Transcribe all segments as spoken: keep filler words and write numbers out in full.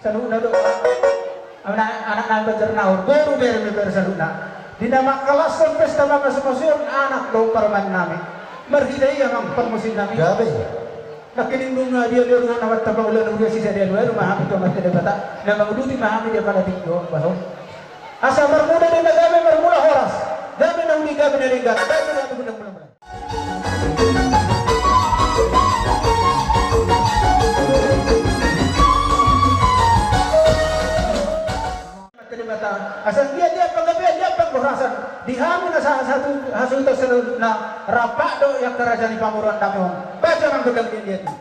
Saluhutna do. Anak, anak nami Banjarnahor, boru, bere, bere saluhutna. Di na mangkalashon pesta mamasumasu on anak dohot parumaen nami. Marhite i amang parmusik nami. Gabe. Nangkining dung na dialualu on amanta pangula na huria sisada alualu ma hami tu Amanta Debata na manguduti ma hami di angka na tingki on, baso. Asa marmula di na gabe, marmula horas. Gabe na uli, gabe na denggan, gabe na uli, gabe na mula mula. Asa anggiat diampang gabean, diampang horasan di hami na sahasatu hasuhuton saluhutna, rap do i angka raja ni pamoruon nami on. Baca ma gondang dian dian i.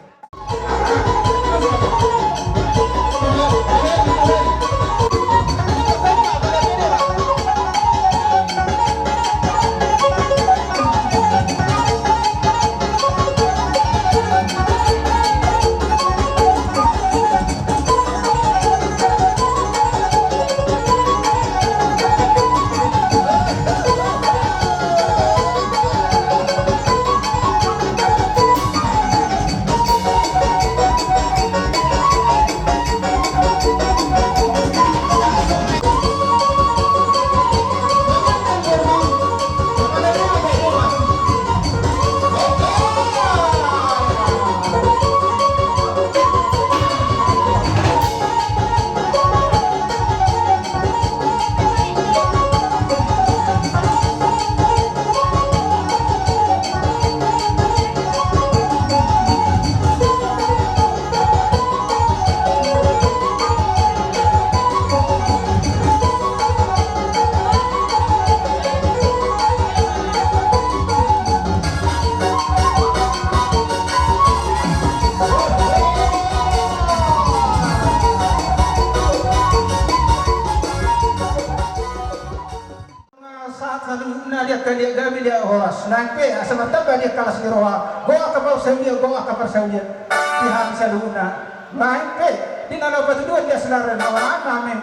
Sahat saluhutna di angka liat gabe, liat horas. Naeng pe asa martamba di angka las ni roha, gok angka parsaulian, gok angka parsaulian di hami saluhutna. Naeng pe di na laho patuduhon di asaran na hami,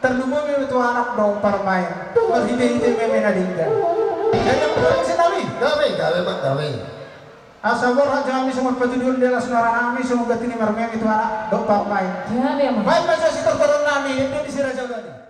tarlumobi ma tu anak dohot parumaen. Marhitehite meme na denggan. Jadi apa sih nami? Gabe, gabe, Pak, gabe. Asa borhat jo hami songon patuduhon di las ni roha nami, songon ganti ni marmeme tu anak dohot parumaen. Gabe, amang. Baen ma jo sitortoron nami, ende di si Raja Bali.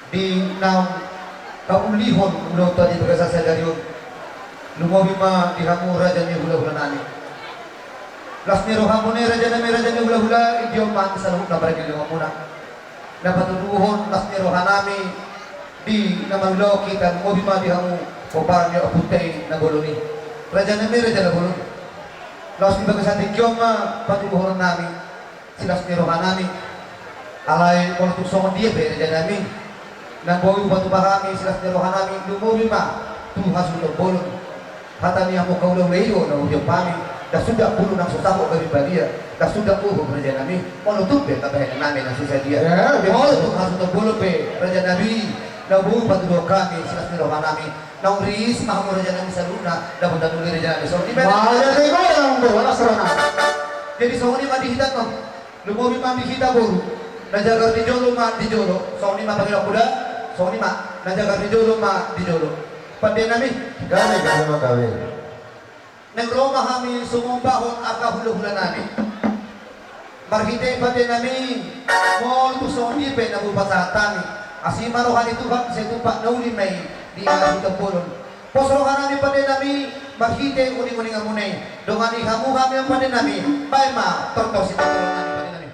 Di naung taulihon ulaonta di bagasan sadari on, lumobi ma di hamu raja ni hulahula nami. Las ni rohamuna i raja nami, raja ni hulahula, idiom ma hami saluhutna pargellengmuna. Na patuduhon las ni roha nami di na mangulahon hita, lumobi ma di hamu pomparan ni ompunta i na bolon i. Raja nami, raja na bolon. Laos di bagasan tingki on ma patuduhon nami silas ni roha nami. Alai molo tung songon dia pe raja nami, na boi hupatupa hami silas ni roha nami, lumobi ma tu hasuhuton bolon. Hata ni hamu hulahula i do na huihuthon hami: Ndang sundat pulu nang so sahat gabe badia, ndang sundat uhum raja nami, molo tung pe tabahen nami na so sadia. Ya, betul. Molo tung hasuhuton bolon pe raja nami, na boi patuduhon hami silas ni roha nami. Naung ris ma hamu raja nami saluhutna, dapotan uli raja nami, songon i ma. Mauliate ma, naung bolas rohana. Jadi songon i ma di hita on. Lumobi ma di hita boru. Na jagar di jolo ma di jolo. Songon i ma pangilangku da. Songon i ma. Na jagar di jolo ma di jolo. Pande nami. Gabe, gabe ma gabe. Naeng ro ma hami sumombahon angka hulahula nami. Marhite i pande nami, molo tung songon dia pe na hupasahat hami, asi ma roha ni Tuhan, sai tumpak na uli ma i di hasuhuton bolon. Pos roha nami pande nami, marhite uninguningan muna i. Dongani hamu hami pande nami, baen ma tortor sitortoron nami pande nami.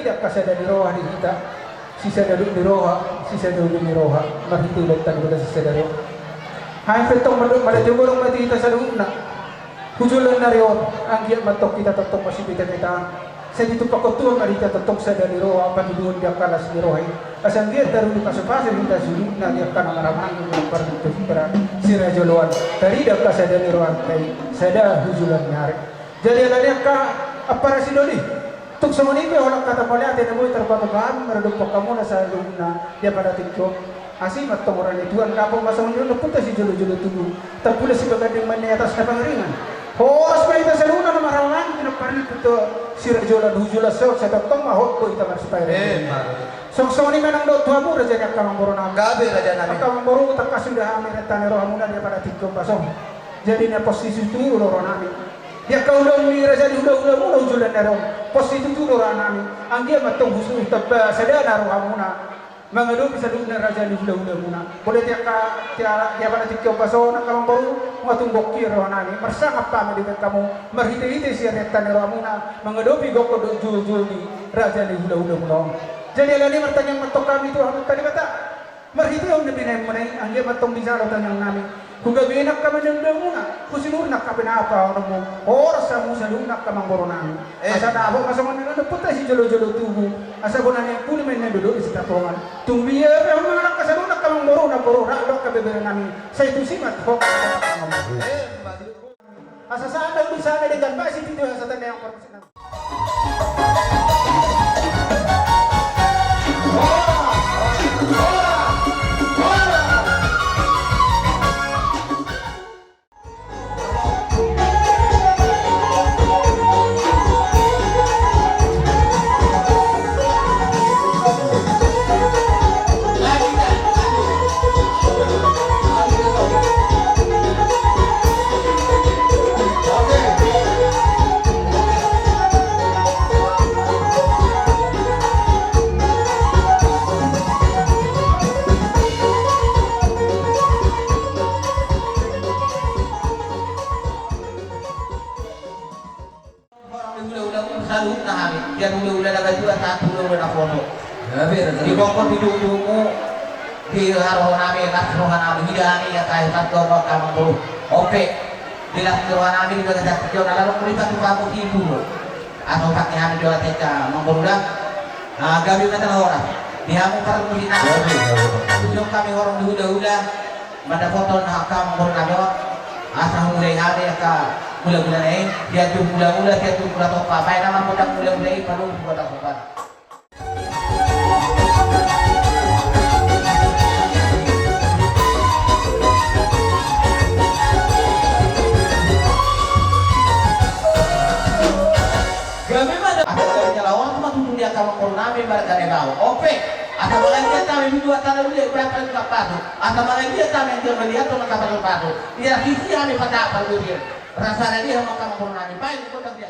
Angka sada ni roha di hita, sisada dohot ni roha, sisada ulu ni roha, marhite Debata Debata sisada roha. Hami pe tong mandok mauliate godang ma tu hita saluhutna. Hujolo nari on, anggiat ma tong hita tongtong masipita-pitaan. Sai ditumpakkon Tuhan ma di hita tongtong sada ni roha, pangidoan di angka las ni roha i. Asa anggiat taruli pasupasu hita saluhutna di angka na marhahamaranggi, na parlutu, parlutu siraja joloan. Tarida angka sada ni roha, sada hujolo nari. Jadi alani angka ampara sidoli. Tung songon i pe holan hata mauliate na boi tarpasahat hami maradophon hamuna saluhutna di apala tingki on. Asi ma tong hata ni Tuhan, dapot ma songon i on ompunta sijolo-jolo tubu. Tampulos sipaganding ma i atas na pangiringan. Horas ma hita saluhutna na marhahamaranggi, na parlutu siraja joloan, hujolo sahat, sai tongtong ma hot do hita marsipareon. Songon i ma nang dohot tu hamu raja ni angka amangboru nami. Gabe raja nami. Angka amangboru, tangkas suda hami renta ni rohamuna di apala tingki on baso. Jadi na pos situtu do rohanami. Di angka ulaon ni raja ni hula-hulamuna hujolo nari on, pos situtu do rohanami. Anggiat ma tong husuru tamba sadana rohamuna mangadopi saluhutna raja ni hula-hulamuna. Molo di angka, di apala tingki on baso nang amangboru, nunga tung gok i rohanami. Marsangap hami dibahen hamu marhite-hite sian renta ni rohamuna mangadopi gokhon dohot jolo-jolo ni raja ni hula-hulamuna on. Jadi alani martangiang ma tong hami tu Amanta Debata. Marhitehon na binahenmuna i, anggiat ma tong dijalo tangiangnami. Hugabena angka pandaodamuna, husinur na angka pinahanmuna, horas hamu saluhutna angka amangboru nami. Asa dapot ma songon i on ompunta sijolo-jolo tubu, asa bona ni ampuni ma inna dodok ni sitapongan. Tung bia pe hamu mangalangka saluhutna angka amangboru, namboru, rap dohot angka bebere nami, sai tusi ma tu ho. Asa sahat ma uli sahat na denggan basi tu hita saluhutna. Horong ni hula-hula pun saluhutna hami, sian hula-hula na badia sahat hula-hula na poso. Di bongkon di dudumu, di harohanami, las rohanami, hida hami, ia kai satu roha kamu tu. Oke. Di las rohanami, di bagasan tingki on, ala ro muli patu kamu tibu. Asa upak ni hami jo ate ka mangkorula. Ah, gabe ma tala horas. Di hamu parmusik nami. Gabe, gabe, gabe. Ujung hami horong ni hula-hula. Mandapothon angka mangkorula nami on. Asa humulai hami angka mula-mula na i, sian tu mula-mula, sian tu mula tompa. Baen nama mula-mula i, palu buat angka. Gabe ma da. Asa gabe jala on ma tutu di angka mangkorula nami marga Nebao. Ope. Asa balanjat nami di dua tana ulia, berapa juga patu. Asa balanjat nami yang dia melihat tu mata patu-patu. Ia sisi hami patah patu dia. Rasa ada dia maka mangkorula nami. Baik, kota dia.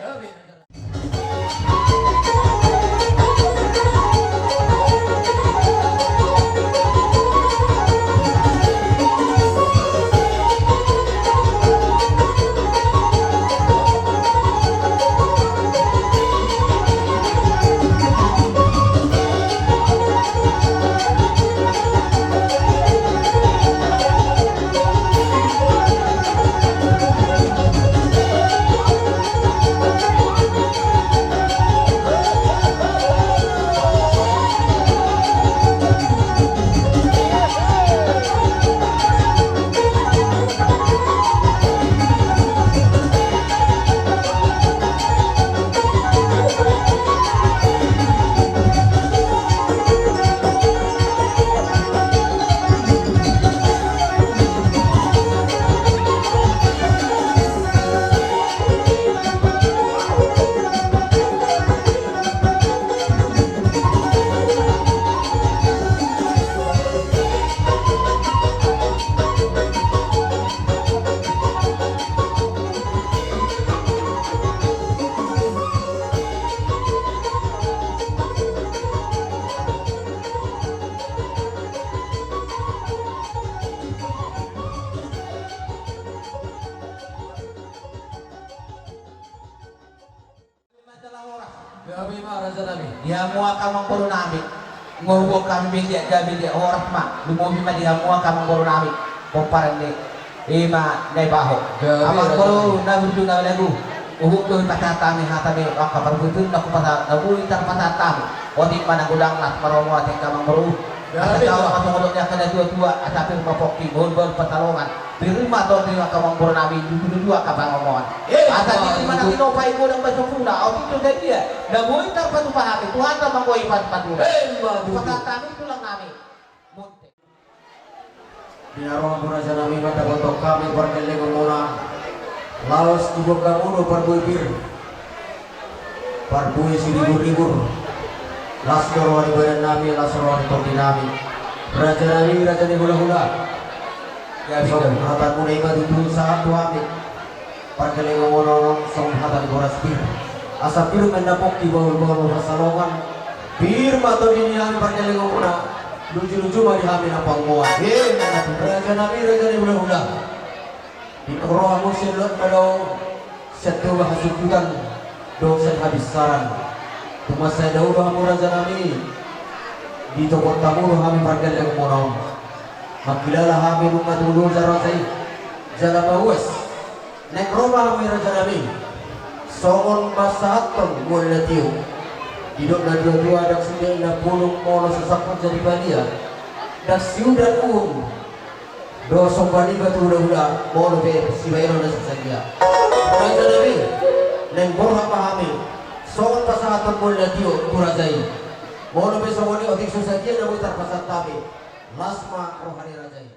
Gabe ma raja nami. Di hamu angka amangboru nami, nunga huboan hami be liat gabe liat horas ma, lumobi ma di hamu angka amangboru nami, pomparan ni i ma Naibaho. Amangboru na burju na lagu, huhut do hupasahat hami hata be angka parbutuon na hupasahat, na boi tarpasahat hami. Otik ma na godang las ma roha muna angka amangboru. Asa saut ma songon dok ni angka natuatua, asa pir ma pongki, bahulbahul pansalongan. Pir ma tondi angka amangboru nami, dududu angka pangomoan. Asa pir ma na tinopa i godang baso pula, otik do sadia na boi tarpatupa hami, Tuhanta ma anggo i pasu-pasu. Hupasahat hami tulang nami. Di na ro hamu raja nami mandapothon hami pargellengon muna, laos diboan hamu do parbue pir, parbue siribur-ribur. Las do roha ni badan nami, las roha ni tondi nami. Raja nami, raja ni hulahula. Songon hatamuna i ma tutu sahat tu hami. Pargellengon muna on songon hata ni boras pir. Asa pir ma na pongki, bahulbahul pansalongan. Pir ma tondi ni hami pargellengon muna. Luju-luju ma di hami na pangomoan. Raja nami, raja ni hulahula. Di na ro hamu sian lot ma dao, sian Toba Hasuhutan dohot sian habinsaran. Tung mansai dao do hamu raja nami. Ditopot hamu do hami pargellengon muna on. Mangkilala hami nunga tu jolo raja i. Jala mauas. Naeng ro ma hami raja nami. Songon pasahathon mual na tio. Didok natuatua, ndang sude na bulung molo sasampur jadi palia. Ndang siudan uhum. Dohot somba niba tu hulahula, molo pe sibahenon na sasadia. Raja nami, naeng borhat ma hami, songon pasahathon mual na tio tu raja i. Molo pe songon i otik so sadia na boi tarpasahat hami, las ma roha ni raja i.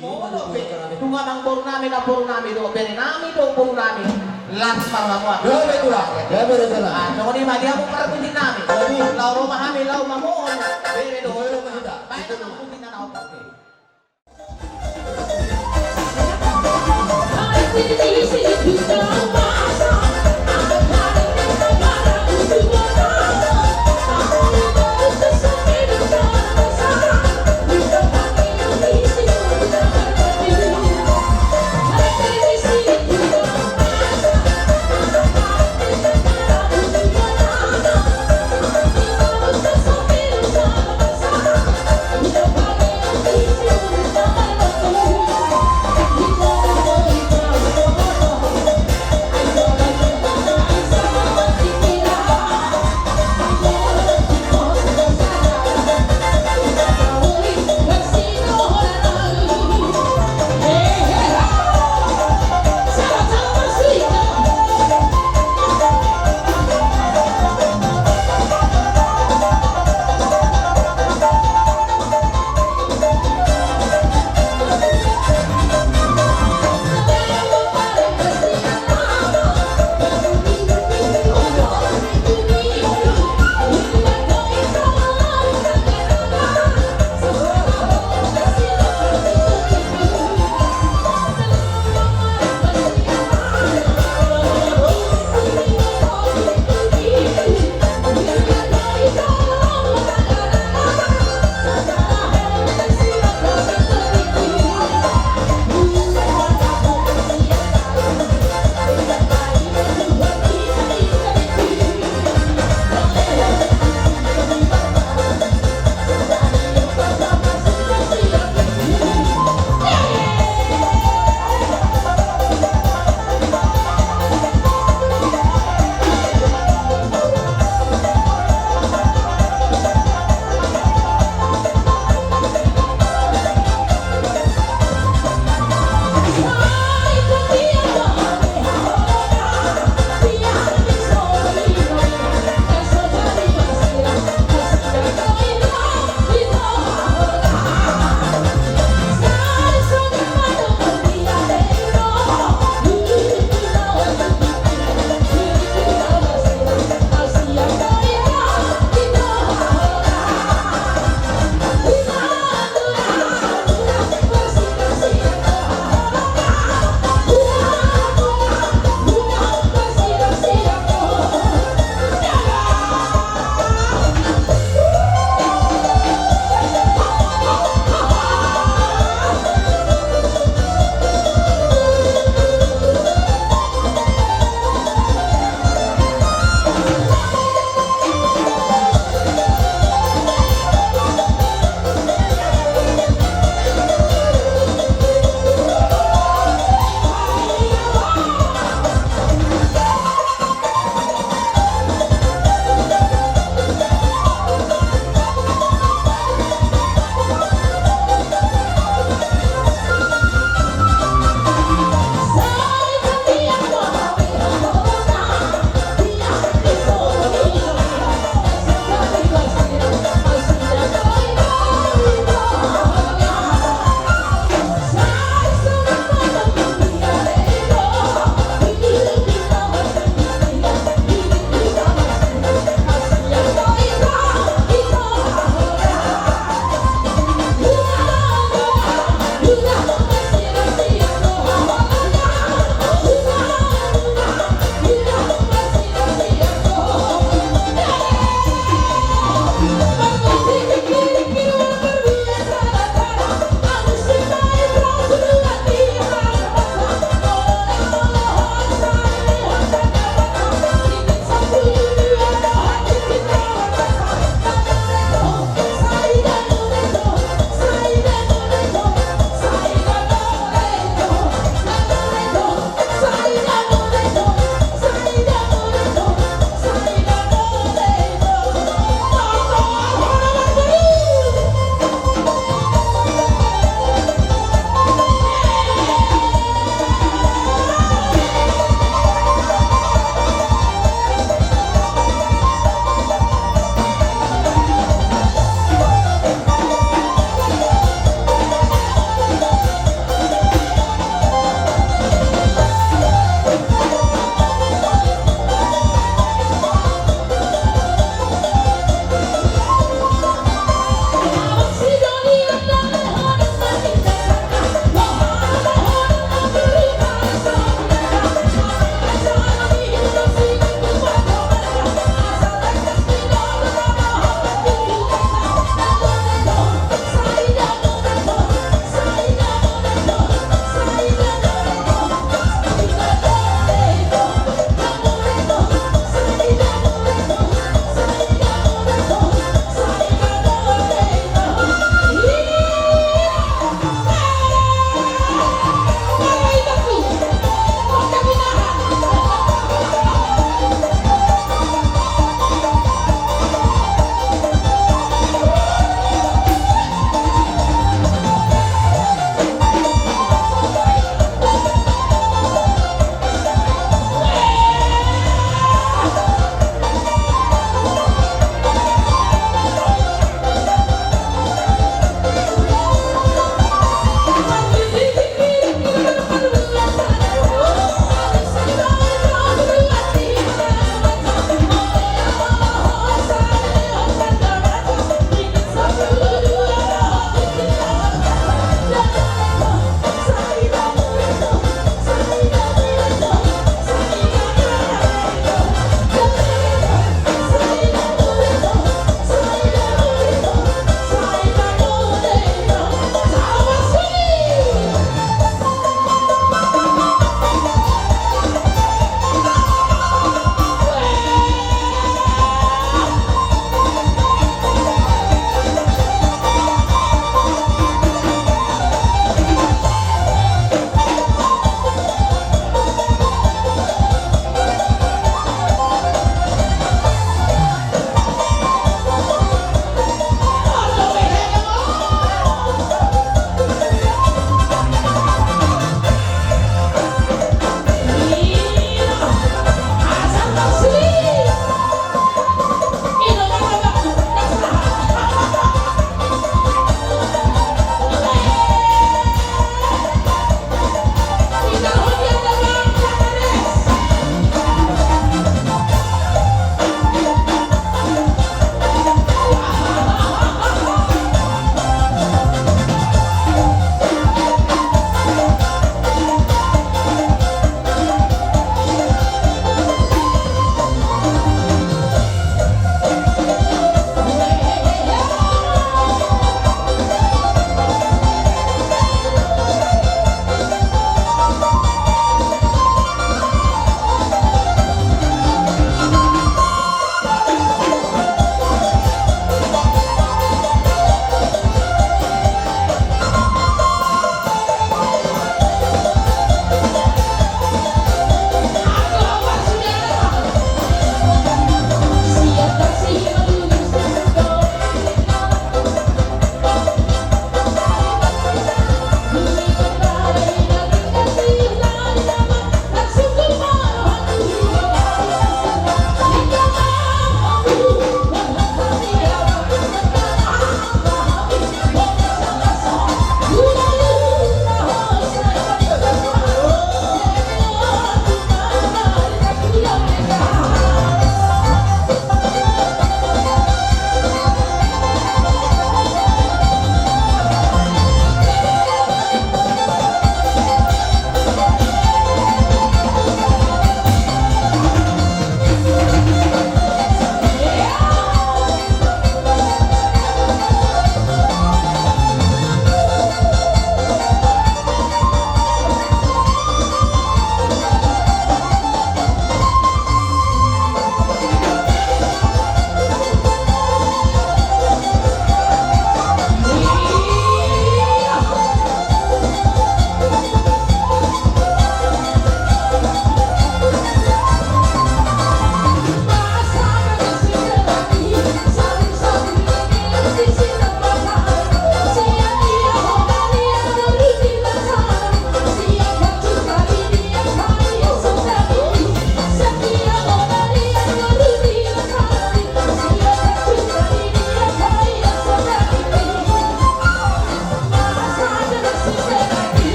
Molo pe, nunga amangboru nami, namboru nami dohot bere nami dohot boru nami, las ma roha muna. Gabe tulang, gabe raja nami. Ah, songon i ma di hamu pargusi nami. Jadi. Laho ro ma hami, laho mamohon bere dohot. Baen ma hita. Baen ma hita na oke.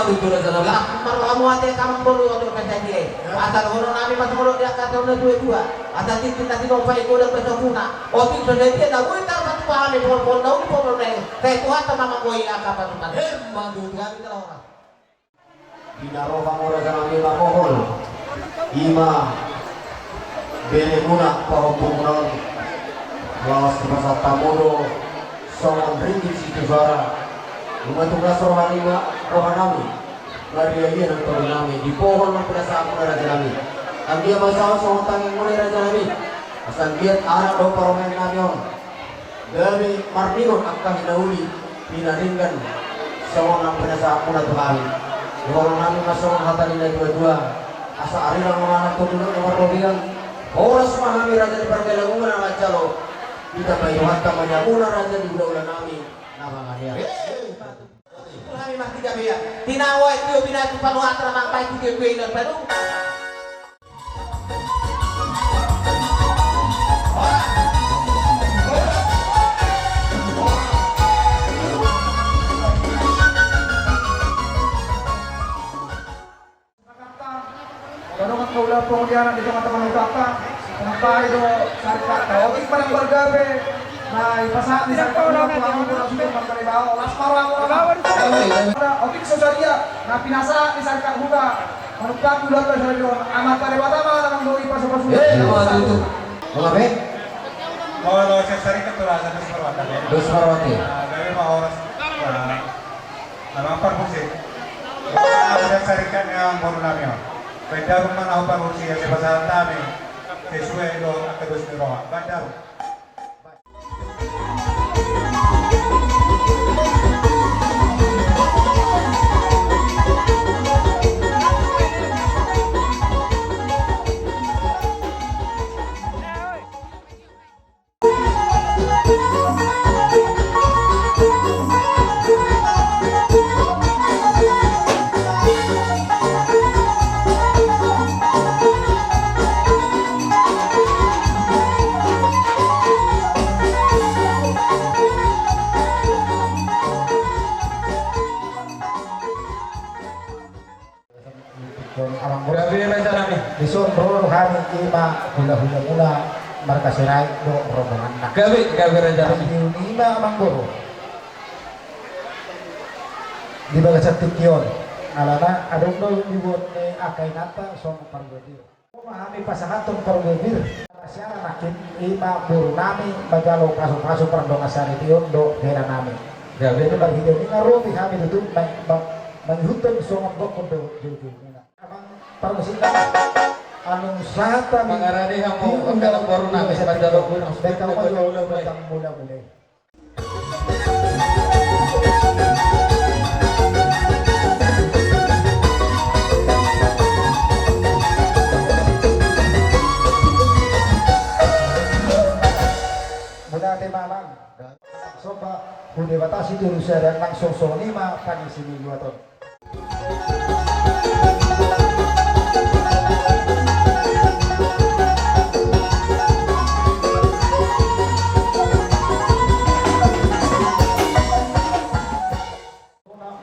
Tutu raja nami. Lah, marhamu ate kamu bolu oto pesa dia. Asal hono nami masuk hono dia kata hono dua dua. Asal tintin nanti mau pakai godang pesa puna. Otik so dia dia dah woi tar patu pahami pohon pohon daun pohon pohon. Saya Tuhan sama mangkoi angka patu patu. Emang tutu kami telah orang. Di na ro hamu raja nami marmohol, ima beremuna pahompumuna on, laos dipasahat hamu do songon ringgit sitio soara. Nunga tunas roha nami, roha nami, marlialian tondi nami, dipohol ma pinasahatmuna raja nami. Anggiat ma saut songon tangihonmuna i raja nami. Asa anggiat anak dohot parumaen nami on gabe marningot angka hinauli, pinaringgan, songon na pinasahatmuna tu hami. Dohonon nami ma songon hata ni na tua-tua, asa arirang ma anak tondingot na marrobean. Horas ma hami raja ni pargalaungan na manjalo. Ditambai Tuhanta ma di hamuna raja di hula-hula nami na mangadean. Hami martiga be ia. Tinawa tio binatu panuhatra mangkai tio tio ilan padu. Dongan kaula pongdiana di tengah-tengah utara. Sampai do sarika otik padang bergabe. Nah, ipasahat ni sarika ulang tu amu pun langsung tu mangkali bao. Las maro amu nama. Otik so sadia. Nah, pinasahat ni sarika huta. Manumpak ulang tu sarika on. Amat pada batama nama doi pasu-pasu. Eh, nama tutu. Nama be? Oh, lo saya sarika tu rasa tu separuh ada be. Dos marwati. Nah, gabe ma horas. Nah, Amang parmusik. Amang sarikat ni amangboru nami on. Baen damang ma na amang parmusik, asa pasahat hami sesuai dohot angka dos ni roha. Baen damang. Gabe raja nami. Dison ro hami ima hula-hula muna marga Sirait dohot rombonganna. Gabe, gabe raja nami. Ima amangboru. Di bagasan tingki on. Alana adong do dibuat ni angka inanta songon pargoti. Hami pasahathon pargobir. Sian nangkin ima boru nami manjalo pasu-pasu pardongan saripeon dohot hela nami. Gabe. Jadi marhite on i nga ro hami tutu mangihuthon songon bokkon do joujou muna. Amang parmusik nami. Alus sahat hami mangarade hamu angka boru nami manjalo boru nami. Baik hamu mula-mula. Mauliate ma amang. Somba tu Debata Sitolusada nang songon i ma pangisi ni luat on.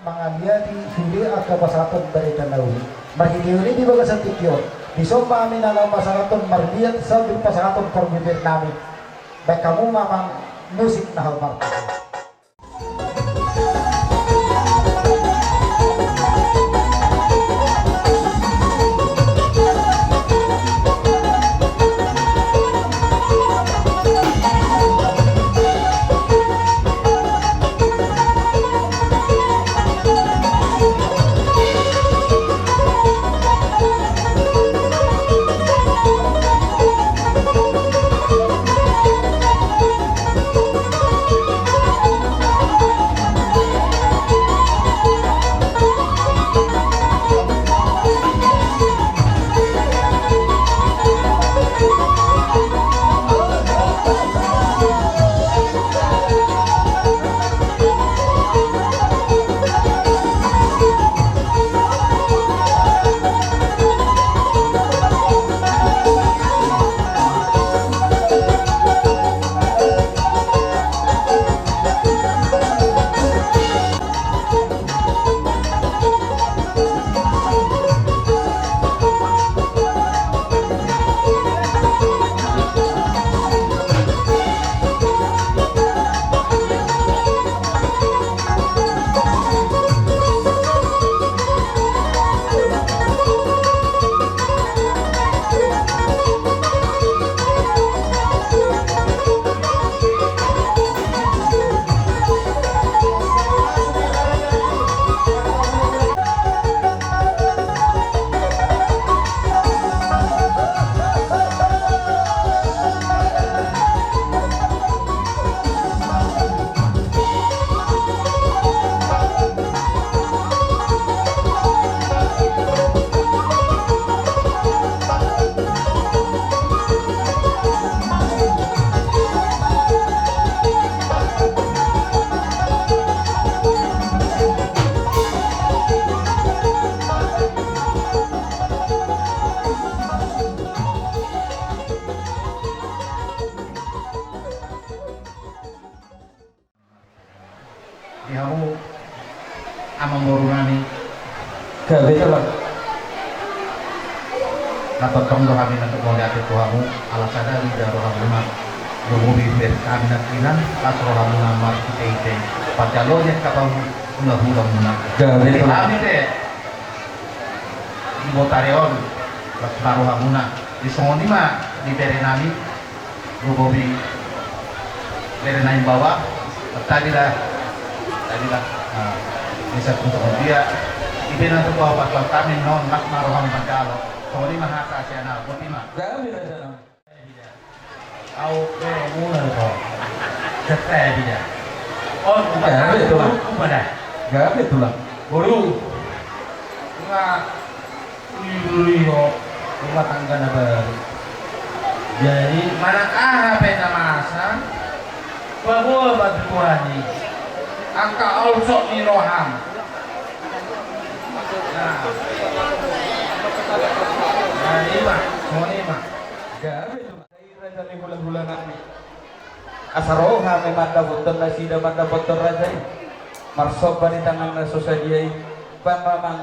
Mangaliati sude angka pasahaton barita na uli. Marhite on i di bagasan tingki on. Dison ma hami na laho pasahathon marliat sambil pasahathon pargubir nami. Baen hamu ma amang musik na hombar. Hamu amangboru nami. Gabe, Tulang. Na tongtong do hami na mauliate tu hamu, ala sada rida rohamuna. Lumobi pe hami nangkinan, las rohamuna marhite-hite parjaloan ni angka pahulahula muna. Gabe, Tulang. Hami pe di botari on, las ma rohamuna. Di songon i ma di bere nami. Lumobi bere na imbawa, tadi da, tadi da. Nah, bisa tunggu dia. Ibe na tu bawah pasal kami non, las ma roham manjalo. Songon i ma hata sian au, boti ma. Gabe, raja nami. Au pe muna ko. Cetai dia. On, gabe, Tulang. Gabe, Tulang. Boru. Enggak. Ui, ui, ui, o, rumah tangga na baru. Jadi, manang aha pe na masa, paboa ma tu Tuhan i. Angka olsok ni roham. Nah. Nah, i ma, songon i ma. Gabe, Tulang. Raja ni hulahula nami. Asa ro hami mandapothon nasida mandapothon raja i. Marsomba di tangan na so sadia i. Bang, bang, bang.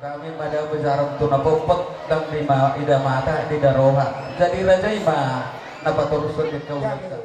Hami ma da bejarom tu na potpot, ndang diida mata, diida roha. Jadi raja i ma na patorushon di angka ulaonta.